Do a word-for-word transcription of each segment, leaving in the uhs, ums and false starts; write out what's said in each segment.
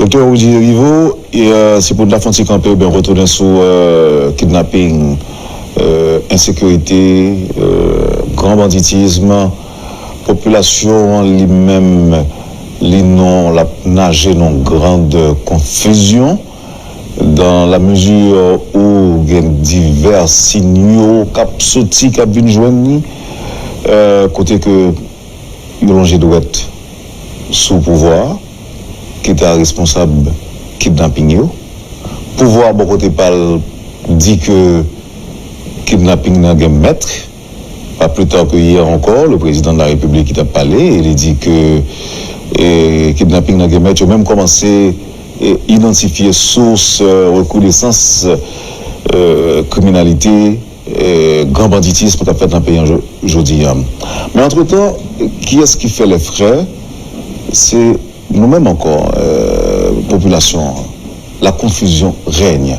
Doktè Rudy Hériveaux, e, e, si pou n ta fè yon ti kanpe oubyen retounen sou, e, kidnaping, e, ensekirite, e, gran banditis, popilasyon an li menm, li non, l ap naje nan yon grand konfizyon, dans la mesure où gen divès sinyal k ap soti, k ap vin jwenn li, e, kote ke yo lonje dwèt sou pouvwa a, ki ta responsab kidnaping yo. Pouvwa a bò kote pa l di ke kidnaping nan gen mèt. Pas plus tard que hier encore, le président de la République ki t ap pale, e li di ke, e, kidnaping nan gen mèt, yo menm kòmanse, e, idantifye sous, e, rekridesans, e, kriminalite, e, gran banditis k ap fèt nan peyi an jo-, jodi a. Men antretan, kiyès ki fè lè frè? Se nou menm ankò, e, popilasyon an. La confusion règne.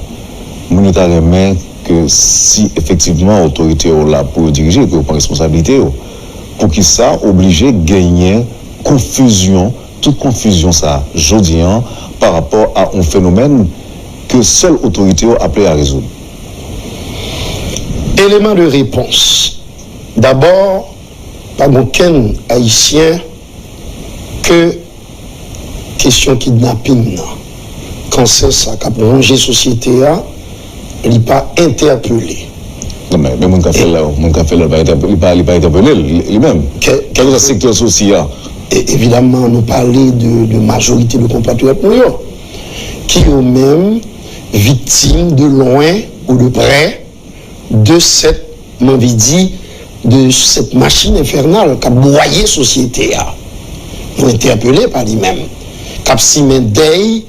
Moun yo ta renmen ke si efektivman otorite yo la pou yo dirije, ke yo pran responsablite yo, poukisa oblije genyen konfizyon, tout konfizyon sa a, jodi an, pa rapò a yon fenomèn ke sèl otorite yo aple a rezoud? Eleman de repons. Dabò, pa gen okenn Ayisyen ke kesyon kidnaping nan, kansè sa k ap wonje sosyete a, li pa entèpele. Non, men, men moun ka fè l la, moun ka fè l la, li pa entèpele, li pa, li pa entèpele l, li, li menm. Kè, kèlkeswa sektè sou si a. E, evidaman, nou pale de, de majorite de konpatriyòt nou yo, ki yo menm viktim de lwen ou de prè de sèt, m anvi di, de sèt machin enfènal k ap bwaye sosyete a. Nou entèpele pa li menm, k ap simen dèy,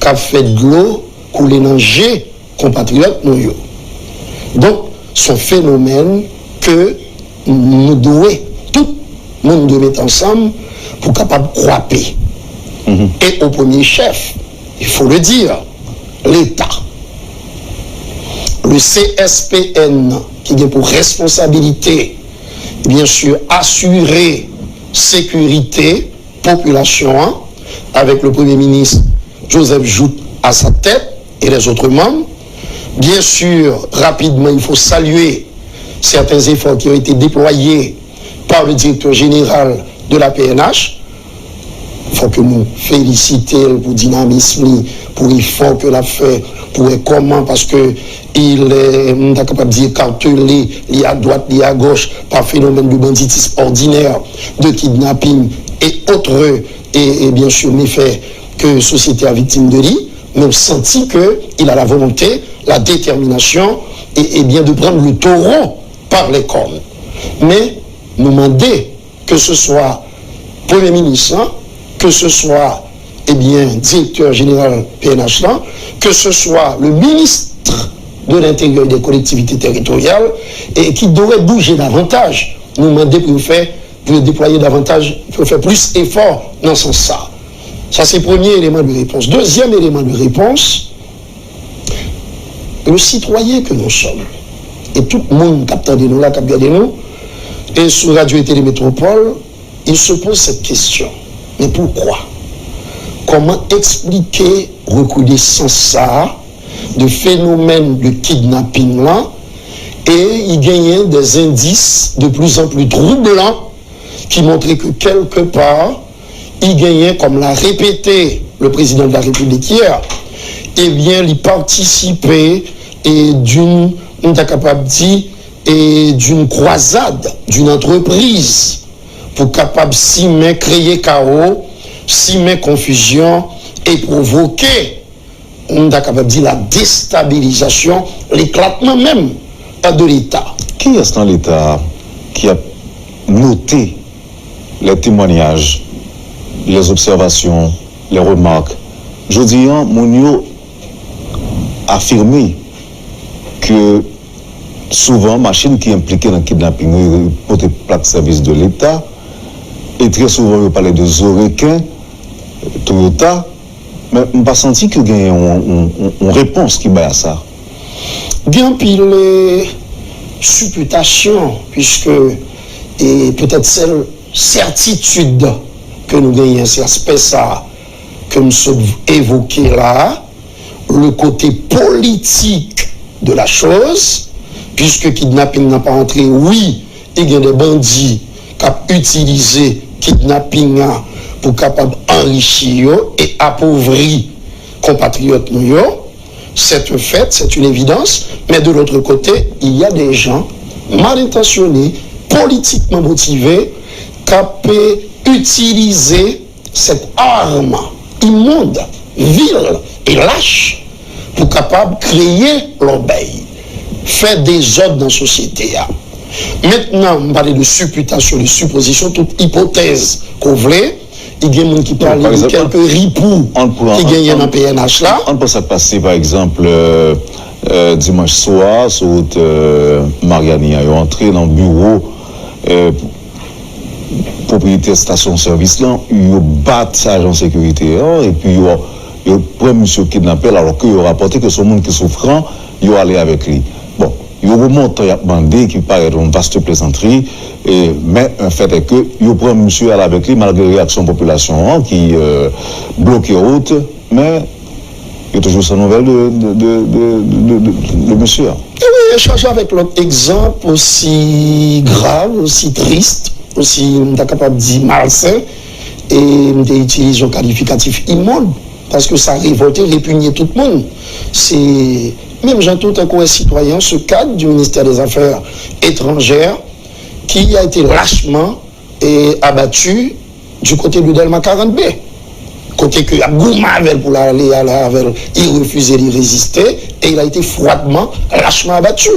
k ap fè dlo koule nan je konpatriyòt nou yo. Donk, se yon fenomèn ke nou dwe, tout moun dwe met ansanm pou kapab kwape. E o premye chèf, il faut le dire, Leta. Le C S P N ki gen pou responsabilite, byen si, asire sekirite popilasyon an, avèk le Premye Minis Joseph Jouthe à sa tête et les autres membres. Bien sûr, rapidement, il faut saluer certains efforts qui ont été déployés par le directeur général de la P N H. Fòk nou felisite l pou dinamis li, pou efò ke l ap fè, pou wè kòman, paske il, m ta kapab di, écartelé, li a dwat, li a gòch, pa fenomèn de banditisme ordinaire, de kidnapping et autres, et, et bien sûr, méfaits ke sosyete a viktim de li, men m santi ke il a la volonté, la détermination, et, et bien de prendre le taureau par les cornes. Men, nou mande ke se swa Premye Minis lan, ke se swa, ebyen, Direktè Jeneral P N H lan, ke se swa le Ministre de l'Intérieur et des Collectivités Territoriales, e ki dwe bouje davantaj. Nou mande pou yo fè, pou yo deplwaye davantaj, pou yo fè plis efò nan sans sa. Sa se premye eleman de repons. Dezyèm eleman de repons, le citoyen que nous sommes, et tout moun k ap tande nou la, k ap gade nou, e sou Radio et Télé Métropole, il se pose cette question. Mais pourquoi? Kòman eksplike rekridesans sa a de fenomèn de kidnaping lan, e i genyen des indices de plus en plus troublants ki montre ke kèlkepa, i genyen, comme l'a répété le président de la République hier, ebyen, li patisipe e d'une, nou ta kapab di, e d'une croisade, d'une entreprise pou kapab simen, kreye kawo, simen konfizyon e pwovoke, nou ta kapab di, la destabilizasyon, leklatman menm de Leta. Kiyès nan Leta ki ap note les témoignages, les observations, les remarques? Jodi a, moun yo afime ke souvan machin ki enplike nan kidnaping yo, yo pote plak sèvis de Leta, e trè souvan yo pale de zo reken, Toyota, men m pa santi ke genyen yon, yon, yon, yon repons ki bay a sa. Gen anpil, e, sipitasyon, piske, e, petèt sèl sètitid ke nou genyen, se aspè sa a. ke m sot evoke la, le kote politik de la choz, piske kidnaping nan pa antre, wi, e gen de bandi k ap itilize kidnaping an pou kapab anrichi yo e apovri konpatriyòt nou yo. C'est un fait, c'est une évidence, mais de l'autre côté, il y a des gens mal intentionnés, politiquement motivés, k ap itilize cette arme immonde, vile et lâche pou kapab kreye lòbèy, fè dezòd nan sosyete a. Mentnan, m pale de sipitasyon, de sipozisyon, tout ipotèz ke w vle, e gen moun ki pale de kèlke ripou ki genyen nan P N H la. Ann pran sa k pase, pa egzanp, dimanch swa, sou wout Maryani an, yo antre nan biwo pwopriyetè estasyon sèvis lan, yo bat ajan sekirite an, epi yo, yo pran misye kidnape l, alòske yo rapòte ke se yon moun ki soufran, yo ale avèk li. Bon, yo gen yon montan y ap mande ki parèt yon vaste plezantri, men fèt è ke yo pran misye ale avèk li malgre reyaksyon popilasyon an ki bloke wout, men yo toujou san nouvèl de, de, de, de, de, de, de, de mesye a. E wi, e chaje avèk lòt egzanp osi grav, osi tris, osi, m ta kapab di, malsen, e m te itilize yon kalifikatif imond, paske sa revòlte, repinye tout moun. Se menm jan tou, tankou un citoyen, ce cadre du ministère des Affaires étrangères, qui a été lâchement et abattu du côté de Delma quarante B, kote ke y ap goumen avè l pou l ale, ale avè l, il refusait, il résistait, et il a été froidement, lâchement abattu.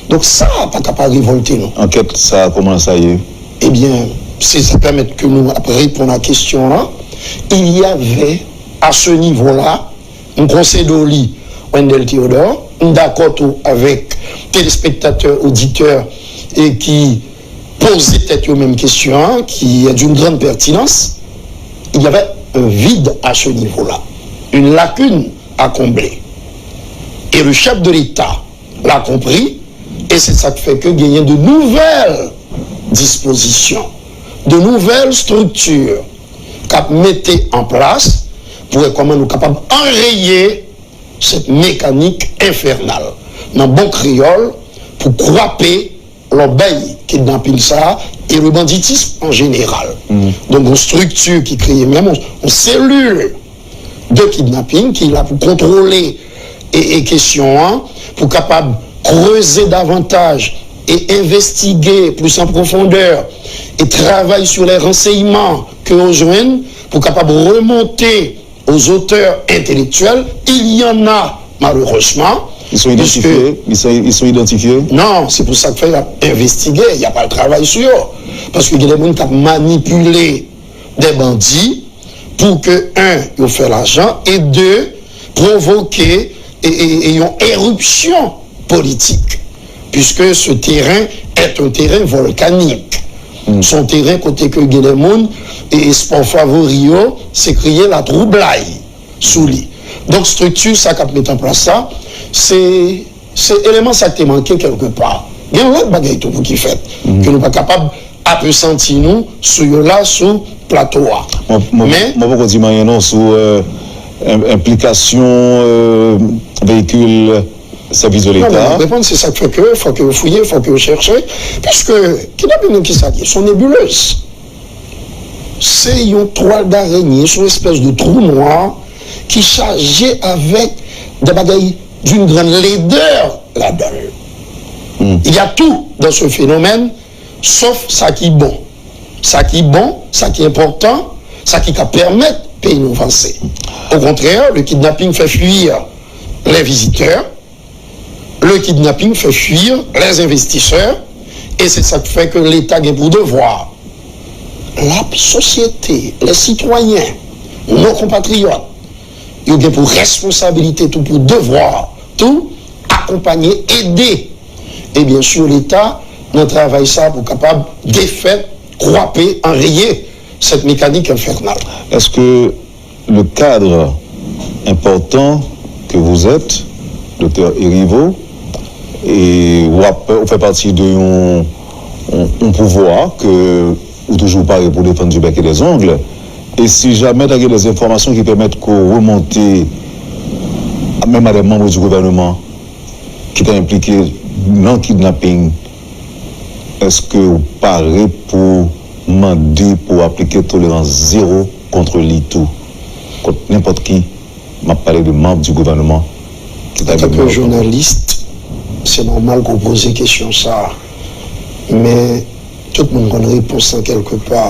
Donk sa pa ka pa revòlte nou. Ankèt sa a, kòman sa ye? Ebyen, se sa pèmèt ke nou ap reponn a kesyon an. Il y avait, à ce niveau-là, m konsede w li, Wendell Theodore, m dakò tou avèk telespektatè, oditè, e ki poze tèt yo menm kesyon an, qui est d'une grande pertinence, il y avait un vide à ce niveau-là, une lacune à combler. Et le chef de l'État l'a compris, e se sa k fè ke genyen de nouvelles dispositions, de nouvelles structures k ap mete an plas pou wè kòman nou kapab anreye cette mécanique infernale, nan bon kreyòl, pou kwape lòbèy kidnaping sa a e le banditisme en général. Donk, yon strikti ki kreye menm, yon, yon selil de kidnaping ki la pou kontwole e, e kesyon an, pou kapab kreze davantaj e envestige plis an pwofondè e travay sur les renseignements ke yo jwenn pou kapab remonte aux auteurs intellectuels, il y en a, malheureusement. Ils sont identifiés? Ils sont, ils sont identifiés? Non, c'est pour ça que y ap investiguer, y ap al travay sou yo. Paske gen de moun k ap manipile de bandi pou ke, un, yo fè lajan, e de, pwovoke e, e, e yon erupsyon politik. Puisque ce terrain est un terrain volcanique. Se yon teren kote ke gen de moun, e espò favori yo, se kreye latwoublay sou li. Donk, strikti sa k ap met an plas la, se, se eleman sa k te manke kèlkepa. Gen lòt bagay tou pou ki fèt, ke nou pa kapab apesanti nou sou yo la, sou plato a. Mwen, mwen, men, mwen poko di m anyen non sou, euh, en-, enplikasyon, euh, veyikil sèvis de Leta. Non, men m ap reponn, se sa k fè ke fòk yo fouye, fòk yo chèche, piske kidnaping nan ki sa l ye? Se yon nebulez. Se yon twal darenye, se yon espès de trou nwa ki chaje avèk de bagay d'une grande laideur ladan l. Il y a tout dans ce phénomène, sauf sa ki bon. Sa ki bon, sa ki enpòtan, sa ki ka pèmèt peyi nou vanse. Au contraire, le kidnapping fait fuir les visiteurs, le kidnapping fait fuir les investisseurs, e se sa k fè ke Leta gen pou devwa. La société, les citoyens, nos compatriotes, yo gen pou responsabilite tou, pou devwa tou, akonpaye, ede, e byen si Leta nan travay sa pou kapab defèt, kwape, anreye cette mécanique infernale. Est-ce que le cadre important que vous êtes, Doktè Hériveaux, e w ap, ou fè pati de yon, yon, yon pouvwa ke ou toujou pare pou defann du bec et des ongles, E si jamè ta gen des enfòmasyon ki pèmèt ke w remonte, menm a des membres du gouvernement ki ta enplike nan kidnaping, èske w pare pou mande pou aplike tolerans zewo kont li tou, kont nenpòt ki, m ap pale de manm di gouvènman ki ta gen. Antanke jounalis, se nòmal ke w poze kesyon sa a. Men, tout moun konn repons lan kèlkepa.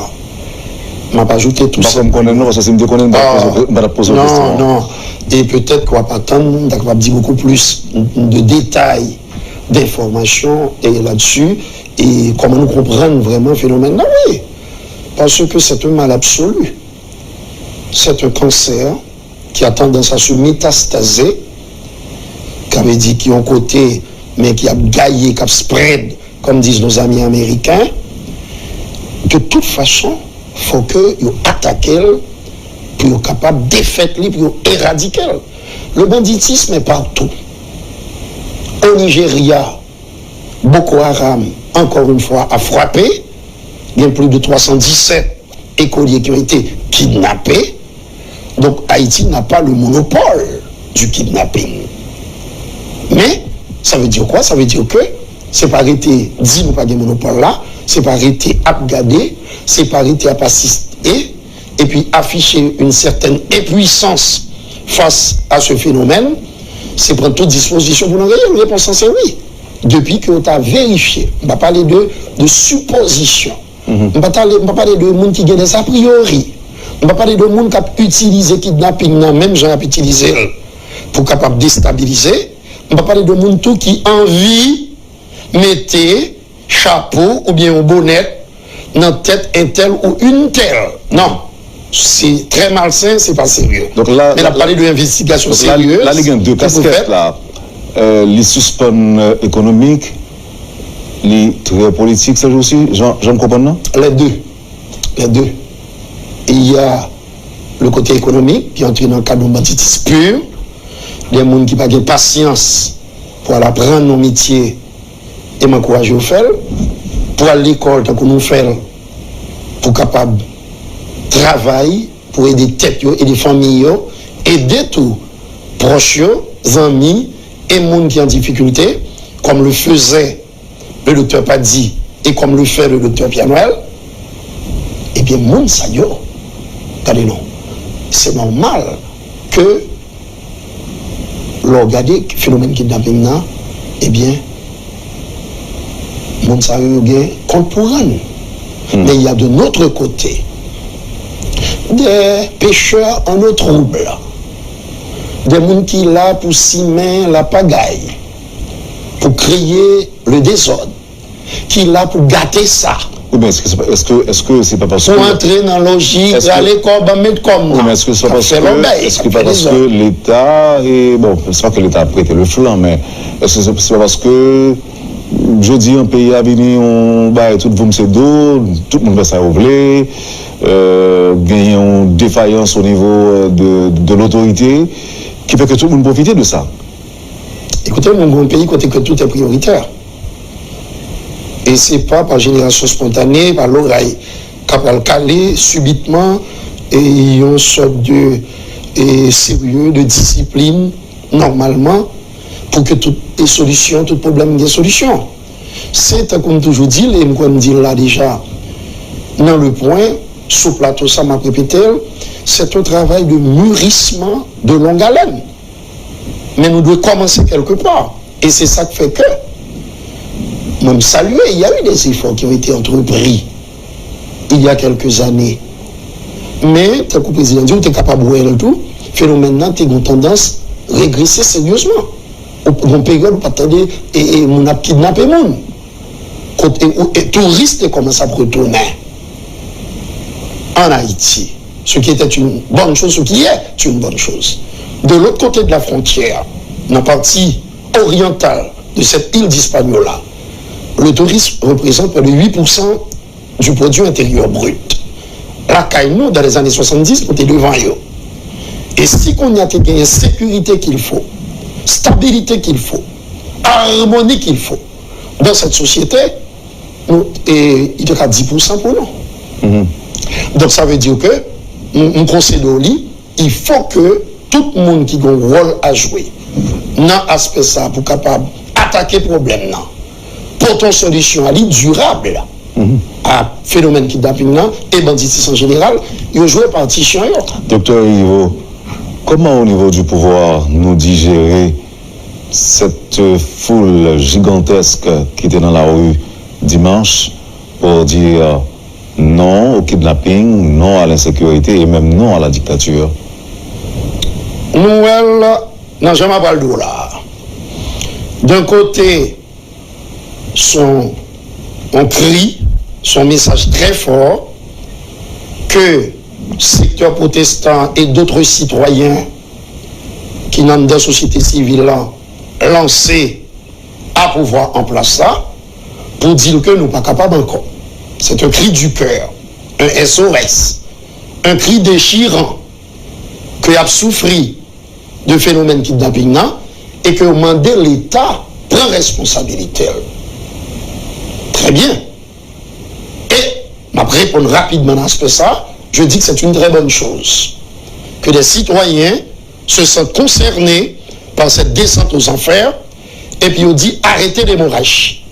M ap ajoute tou. M pa kwè m konnen l non, paske si m te konnen l, m pa t ap poze, m pa t ap poze w kesyon an. Non, non. E petèt ke w ap atann, m ta kapab di beaucoup plus de détails, d'informations et là-dessus, e kòman nou konprann vrèman fenomèn nan, wi. Parce que c'est un mal absolu. C'est un cancer qui a tendance à se métastaser, ka vle di ki yon kote, men ki ap gaye, k ap spread, comme disent nos amis américains. De toute façon, fò ke yo atake l, pou yo kapab defèt li, pou yo eradike l. Le banditisme est partout. Au Nigeria, Boko Haram, encore une fois, a frappé. Il y a plus de trois cent dix-sept écoliers qui ont été kidnappés. Donc Haïti n'a pas le monopole du kidnapping. Mais ça veut dire quoi? Ça veut dire que se pa rete di nou pa gen monopòl la, se pa rete ap gade, se pa rete ap asiste, epi afiche une certaine impuissance face à ce phénomène, se pran tout dispozisyon pou nou reye l. Repons lan se wi. Depi ke w ta verifye, m pa pale de, de sipozisyon. M pa pale, m pa pale de moun ki gen des a priori. M pa pale de moun k ap itilize kidnaping nan menm jan y ap itilize l pou kapab destabilize. M pa pale de moun tou ki anvi mete chapo oubyen yon bonèt nan tèt entèl ou untèl. Non. Se trè malsen, se pa serye. Donk la, men n ap pale de envestigasyon serye ki pou fèt. Donk la, la, li gen de kaskèt la. Euh, li sispann, euh, ekonomik, li trè politik ces jours-ci, jan, jan m konprann nan? Les deux. Les deux. Il y a le côté économique qui entre dans le cadre d'un banditisme pur, des moun ki pa gen pasyans pou al aprann yon metye e m ankouraje yo fè l, pou al lekòl tankou nou fè l, pou kapab travay, pou ede tèt yo, ede fanmi yo, ede tou pwòch yo, zanmi e moun ki an difikilte, comme le faisait le docteur Paddy et comme le fait le docteur Pierre Noël, ebyen, moun sa yo, gade non, se nòmal ke lè w gade fenomèn kidnaping nan, ebyen, moun sa yo, yo gen kont pou rann. Men il y a de notre côté des pêcheurs en eau trouble, des moun ki la pou simen lapagay, pou kreye le dezòd, ki la pou gate sa. Wi, men èske se pa, èske, èske se pa paske pou antre nan lojik, èske rale kò, ban m met kò m nan, wi, men èske se pa paske, èske pa paske Leta, e, bon, se pa ke Leta ap prete le flanc, men èske se, se pa paske jodi an peyi a vini yon bagay tout voum se do, tout moun fè sa yo vle, euh, genyen yon defayans o nivo, euh, de, de lotorite, ki fè ke tout moun pwofite de sa. Ekoute, nou gen yon peyi kote ke tout est prioritaire. E se pa pa jenerasyon spontanè, pa loray ka pral kale sibitman, e yon sòt de, e serye, de disiplin, nòmalman, pou ke tout, e solisyon, tout pwoblèm gen solisyon. Se tankou m toujou di l, e m kwè m di l la deja, nan Le Point, sou plato sa, m ap repete l, c'est un travail de mûrissement de longue haleine. Men nou dwe kòmanse kèlkepa. E se sa k fè ke mwen m salye, il y a eu des efforts qui ont été entrepris il y a quelques années. Men, tankou prezidan di, ou te kapab wè l tou, fenomèn nan te gen tandans regrese seryezman. Ou gen peryòd ou pa t tande e, e moun ap kidnape moun. Kote, e, e touris te kòmanse ap retounen en Haïti, ce qui était une bonne chose, ce qui est une bonne chose. De l'autre côté de la frontière, nan pati oryantal de cette île d'Hispaniola, le tourisme représente près de huit pour cent du produit intérieur brut. Lakay nou, dans les années soixante-dix, nou te devan yo. E si kounye a te genyen sécurité qu'il faut, stabilité qu'il faut, harmonie qu'il faut dans cette société, nou, e, li te ka di pou san pou nou. Donk, sa vle di ke m, m konsede w li, il faut que tout moun ki gen yon wòl a jwe nan aspè sa a pou kapab atake pwoblèm nan, pote yon solisyon a li dirab a fenomèn kidnaping nan e banditis an jeneral, yo jwe patisyon yo. Docteur Ivo, comment au niveau du pouvoir nous digérer cette foule gigantesque qui était dans la rue dimanche pour dire non au kidnapping, non à l'insécurité et même non à la dictature? Nou wè l nan jan m ap pral di w la a. D'un côté, se yon, yon kri, se yon mesaj trè fò ke sektè pwotestan e dòt sitwayen ki nan anndan sosyete sivil lan lanse a pouvwa an plas la pou di l ke nou pa kapab ankò. C'est un cri du cœur, un S O S, un cri déchirant ke y ap soufri de fenomèn kidnaping nan e ke yo mande Leta pran responsabilite l. Très bien. Et m ap reponn rapidman nan aspè sa, je dis que c'est une très bonne chose que des citoyens se sentent concernés par cette descente aux enfers, epi yo di arrêtez l'hémorragie.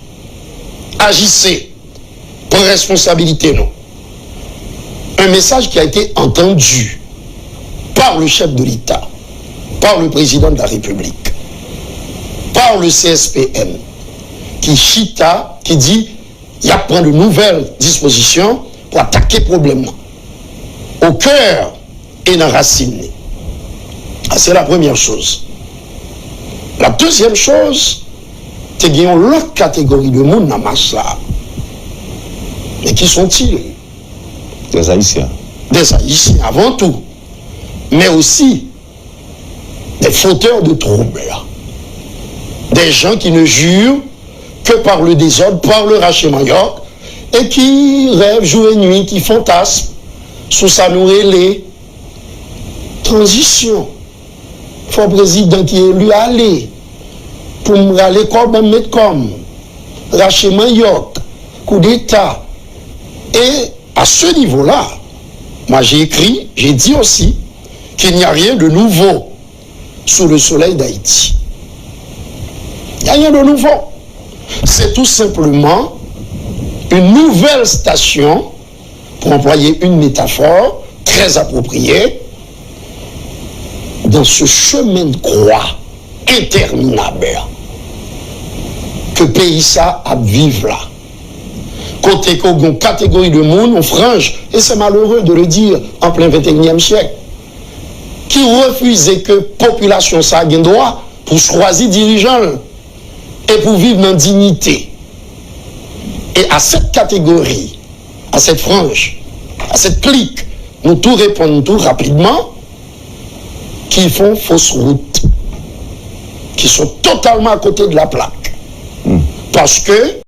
Agissez. Pran responsabilite nou. Un message qui a été entendu par le chef de l'État, par le président de la République, par le C S P N, ki chita, ki di y ap pran de nouvèl dispozisyon pou atake pwoblèm nan. Au cœur e nan rasin li. Sa se la premyè choz. La dezyèm choz, te gen yon lòt kategori de moun nan mas la. Mais qui sont-ils? Des Haïtiens. Des Haïtiens avant tout, mais aussi des fauteurs de troubles, des gens qui ne jurent que par le désordre, par le rache manioc, et qui rêvent jour et nuit, qui fantasment sou sa nou rele tranzisyon. Fò prezidan ki eli ale pou m rale kò, ban m met kò m, rache manyòk, koudeta. Et à ce niveau-là, moi j'ai écrit, j'ai dit aussi qu'il n'y a rien de nouveau sous le soleil d'Haïti. Il n'y a rien de nouveau. C'est tout simplement une nouvelle station, pour employer une métaphore très appropriée, dans ce chemin de croix interminable ke peyi sa ap viv la. Kote ke yon kategori de moun, yon franj, et c'est malheureux de le dire en plein vingt et unième siècle, ki refize ke popilasyon sa gen dwa pou chwazi dirijan l e pou viv nan diyite. Et à cette catégorie, à cette frange, à cette clique, nou tou reponn tou rapidman, ki font fausse route, qui sont totalement à côté de la plaque. Parce que